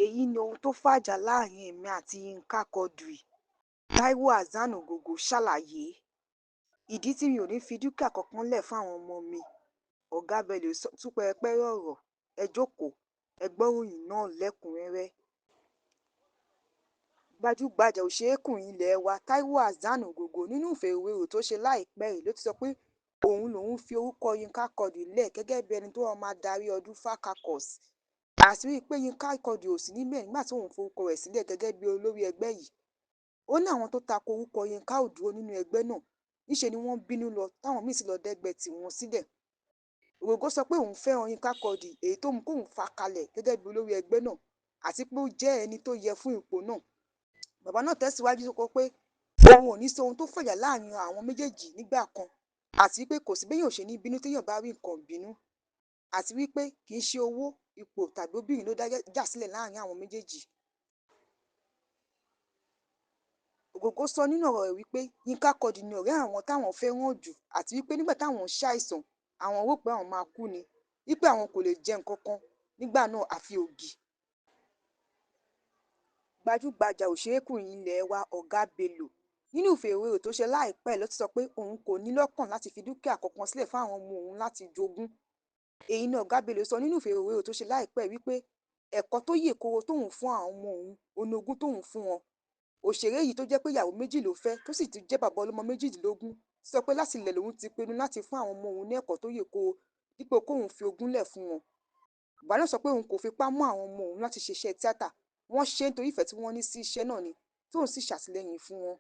Èyí ni ohun tó fàjà láàrin èmi àti Yinka Quadri, Taiwo Hassan Ògògó ṣàlàyé ìdí tí mi ò ní fi dúkìá kankan lẹ̀ fáwọn ọmọ mi. Ọ̀gá Bello tú pẹ́rẹpẹ̀rẹ ọ̀rọ̀, ẹ jókòó, ẹ gbọ́ròyìn náà lẹ́kùn-ún-rẹ́rẹ́. Gbajúgbajà òṣèrékùnrin ilé wa Taiwo Hassan Ògògó nínú ìfọ̀rọ̀wérọ̀ tó ṣe láìpẹ́ yìí ló ti sọ pé òun lòún fi orúkọ Yinka Quadri lẹ̀ gẹ́gẹ́ bí ẹni tó máa darí Odùfà Caucus, àti wípé Yinka Quadri ò sí níbẹ̀ nígbà tí òun forúkọ rẹ̀ sílẹ̀ gẹ́gẹ́ bí olórí ẹgbẹ́ yìí. Ó ní àwọn tó tako orúkọ Yinka ò dúró nínú ẹgbẹ́ náà, níṣe ni wọ́n bínú lọ táwọn míì sì lọ dẹ́gbẹ́ tiwọn sílẹ̀. Ògògó sọ pé òun fẹ́ràn Yinka Quadri, èyí tó mú kóun fà á kalẹ̀ gẹ́gẹ́ bí olórí ẹgbẹ́ náà, àti pé ó jẹ́ ẹni tó yẹ fún ipò náà. Bàbá náà tẹ̀síwájú sọ pé òun ò ní sọ ohun tó fàjà láàrin àwọn méjèèjì nígbà kan, àti wípé kò sí béèyàn ò ṣe ní bínú téèyàn bá rí nǹkan ìbínú, àti wípé kì í ṣe owó, ipò tàbí obìnrin ló dá ìjà sílẹ̀ láàrin àwọn méjèèjì. Ògògó sọ nínú ọ̀rọ̀ rẹ̀ wípé Yinka Quadri ni ọ̀rẹ́ àwọn táwọn fẹ́ràn jù, àti wípé nígbà táwọn ń ṣàìsàn àwọn rò pé àwọn máa kú ni, wípé àwọn kò lè jẹ nǹkan kan nígbà náà àfi ògì. Gbajúgbajà òṣèrékùnrin ilé wa Ọ̀gá Bello nínú ìfọ̀rọ̀wérọ̀ tó ṣe láìpẹ́ yìí ló ti sọ pé òun kò ní lọ́kàn láti fi dúkìá kankan sílẹ̀ fáwọn ọmọ òun láti jogún. Èyí ni Ọ̀gá Bello sọ nínú ìfọ̀rọ̀wérọ̀ tó ṣe láìpẹ́ yìí wípé ẹ̀kọ́ tó yè kooro tóun fún àwọn ọmọ òun, òun ni ogún tóun fún wọn. Òṣèré yìí tó jẹ́ pé ìyàwó méjì ló fẹ́ tó sì tún jẹ́ bàbá ọlọ́mọ méjìdínlógún sọ pé láti ilẹ̀ lòun ti pinnu láti fún àwọn ọmọ òun ní ẹ̀kọ́ tó yè kooro dípò kóun fi ogún lẹ̀ fún wọn. Bàbá náà sọ pé òun kò fipá mú àwọn ọmọ òun láti ṣiṣẹ́ tíátà, wọ́n ṣe é nítorí ìfẹ́ tí wọ́n ní sí iṣẹ́ náà ni, tóun sì ṣàtìlẹ́yìn fún wọn.